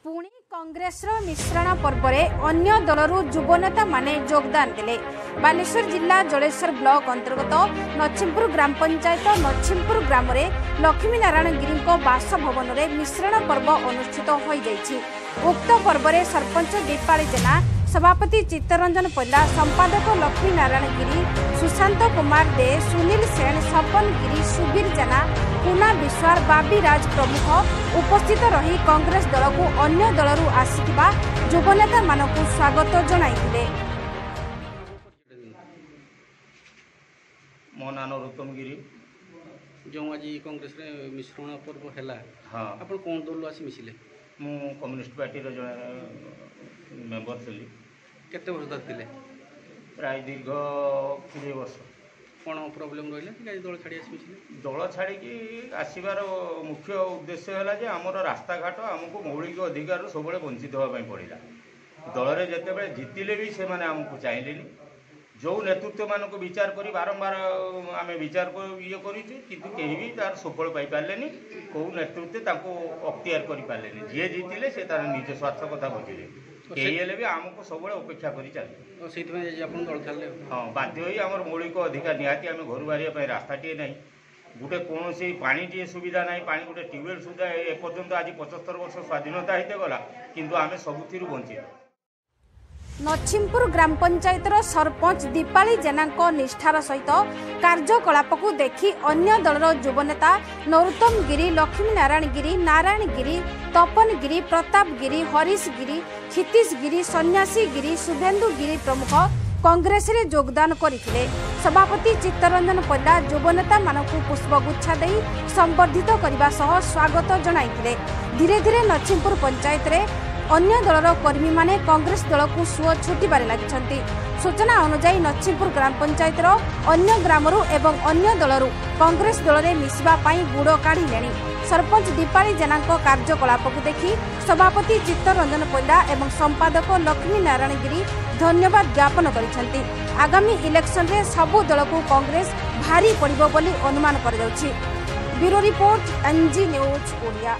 ପୁଣି କଂଗ୍ରେସର ମିଶ୍ରଣ ପର୍ବରେ ଅନ୍ୟ ଦଳରୁ ଯୁବନେତାମାନେ ଯୋଗଦାନ ଦେଲେ। ବାଲେଶ୍ୱର ଜିଲ୍ଲା ଜଳେଶ୍ୱର ବ୍ଲକ ଅନ୍ତର୍ଗତ ନଛିମପୁର ଗ୍ରାମ ପଞ୍ଚାୟତ ନଛିମପୁର ଗ୍ରାମରେ ଲକ୍ଷ୍ମୀନାରାୟଣ ଗିରିଙ୍କ ବାସଭବନରେ ମିଶ୍ରଣ ପର୍ବ ଅନୁଷ୍ଠିତ ହୋଇଯାଇଛି। ଉକ୍ତ ପର୍ବରେ ସରପଞ୍ଚ ଦୀପାଳି ଜେନା, ସଭାପତି ଚିତ୍ତରଞ୍ଜନ ପଣ୍ଡା, ସମ୍ପାଦକ ଲକ୍ଷ୍ମୀନାରାୟଣ ଗିରି, ସୁଶାନ୍ତ କୁମାର ଦେ, ସୁନୀଲ ସେନ, ସପନ ଗିରି, ସୁବୀର ଜେନା, କୁନା ବିଶ୍ୱାଳ, ବାବି ରାଜ ପ୍ରମୁଖ ଉପସ୍ଥିତ ରହି କଂଗ୍ରେସ ଦଳକୁ ଅନ୍ୟ ଦଳରୁ ଆସିଥିବା ଯୁବନେତାମାନଙ୍କୁ ସ୍ୱାଗତ ଜଣାଇଥିଲେ। ମୋ ନାଁ ନରୋତ୍ତମ ଗିରି। ଯେଉଁ ଆଜି କଂଗ୍ରେସରେ ମିଶ୍ରଣ ପର୍ବ ହେଲା, ହଁ, ଆପଣ କ'ଣ ଦଳରୁ ଆସି ମିଶିଲେ? ମୁଁ କମ୍ୟୁନିଷ୍ଟ ପାର୍ଟିର ଜଣେ ମେମ୍ବର ଥିଲି। କେତେ ବର୍ଷ ଧରି ଥିଲେ? ପ୍ରାୟ ଦୀର୍ଘ 20 ବର୍ଷ। କ'ଣ ପ୍ରୋବ୍ଲେମ୍ ରହିଲା କି ଆଜି ଦଳ ଛାଡ଼ି ଆସି ମିଶିଲେ? ଦଳ ଛାଡ଼ିକି ଆସିବାର ମୁଖ୍ୟ ଉଦ୍ଦେଶ୍ୟ ହେଲା ଯେ ଆମର ରାସ୍ତାଘାଟ, ଆମକୁ ମୌଳିକ ଅଧିକାରରୁ ସବୁବେଳେ ବଞ୍ଚିତ ହେବା ପାଇଁ ପଡ଼ିଲା। ଦଳରେ ଯେତେବେଳେ ଜିତିଲେ ବି ସେମାନେ ଆମକୁ ଚାହିଁଲେନି। ଯେଉଁ ନେତୃତ୍ୱମାନଙ୍କୁ ବିଚାର କରି ବାରମ୍ବାର ଆମେ ବିଚାର ଇଏ କରିଛୁ, କିନ୍ତୁ କେହି ବି ତାର ସୁଫଳ ପାଇପାରିଲେନି। କେଉଁ ନେତୃତ୍ୱ ତାଙ୍କୁ ଅକ୍ତିଆର କରିପାରିଲେନି। ଯିଏ ଜିତିଲେ ସେ ତାର ନିଜ ସ୍ୱାର୍ଥ କଥା ବୁଝିଲେ। କେହି ହେଲେ ବି ଆମକୁ ସବୁବେଳେ ଅପେକ୍ଷା କରି ଚାଲିଲେ। ସେଇଥିପାଇଁ ଆଜି ଆପଣ ଦଳ ଛାଡ଼ିଲେ? ହଁ, ବାଧ୍ୟ ହୋଇ। ଆମର ମୌଳିକ ଅଧିକାର ନିହାତି, ଆମେ ଘରୁ ବାହାରିବା ପାଇଁ ରାସ୍ତାଟିଏ ନାହିଁ, ଗୋଟେ କୌଣସି ପାଣିଟିଏ ସୁବିଧା ନାହିଁ। ପାଣି ଗୋଟେ ଟ୍ୟୁବୱେଲ୍ ସୁଦ୍ଧା ଏପର୍ଯ୍ୟନ୍ତ, ଆଜି 75 ବର୍ଷ ସ୍ୱାଧୀନତା ହେଇତେ ଗଲା, କିନ୍ତୁ ଆମେ ସବୁଥିରୁ ବଞ୍ଚିତ। ନଛିମପୁର ଗ୍ରାମ ପଞ୍ଚାୟତର ସରପଞ୍ଚ ଦୀପାଳି ଜେନାଙ୍କ ନିଷ୍ଠାର ସହିତ କାର୍ଯ୍ୟକଳାପକୁ ଦେଖି ଅନ୍ୟ ଦଳର ଯୁବନେତା ନରୋତ୍ତମ ଗିରି, ଲକ୍ଷ୍ମୀନାରାୟଣ ଗିରି, ନାରାୟଣ ଗିରି, ତପନ ଗିରି, ପ୍ରତାପ ଗିରି, ହରିଶ ଗିରି, କ୍ଷିତୀଶ ଗିରି, ସନ୍ନ୍ୟାସୀ ଗିରି, ଶୁଭେନ୍ଦୁ ଗିରି ପ୍ରମୁଖ କଂଗ୍ରେସରେ ଯୋଗଦାନ କରିଥିଲେ। ସଭାପତି ଚିତ୍ତରଞ୍ଜନ ପଣ୍ଡା ଯୁବନେତାମାନଙ୍କୁ ପୁଷ୍ପଗୁଚ୍ଛା ଦେଇ ସମ୍ବର୍ଦ୍ଧିତ କରିବା ସହ ସ୍ୱାଗତ ଜଣାଇଥିଲେ। ଧୀରେ ଧୀରେ ନଛିମପୁର ପଞ୍ଚାୟତରେ ଅନ୍ୟ ଦଳର କର୍ମୀମାନେ କଂଗ୍ରେସ ଦଳକୁ ସୁଅ ଛୁଟିବାରେ ଲାଗିଛନ୍ତି। ସୂଚନା ଅନୁଯାୟୀ ନଛିମପୁର ଗ୍ରାମ ପଞ୍ଚାୟତର ଅନ୍ୟ ଗ୍ରାମରୁ ଏବଂ ଅନ୍ୟ ଦଳରୁ କଂଗ୍ରେସ ଦଳରେ ମିଶିବା ପାଇଁ ଗୁଡ଼ କାଢ଼ିଲେଣି। ସରପଞ୍ଚ ଦୀପାଳି ଜେନାଙ୍କ କାର୍ଯ୍ୟକଳାପକୁ ଦେଖି ସଭାପତି ଚିତ୍ତରଞ୍ଜନ ପଣ୍ଡା ଏବଂ ସମ୍ପାଦକ ଲକ୍ଷ୍ମୀ ନାରାୟଣ ଗିରି ଧନ୍ୟବାଦ ଜ୍ଞାପନ କରିଛନ୍ତି। ଆଗାମୀ ଇଲେକ୍ସନରେ ସବୁ ଦଳକୁ କଂଗ୍ରେସ ଭାରି ପଡ଼ିବ ବୋଲି ଅନୁମାନ କରାଯାଉଛି। Bureau report, NG news Odia.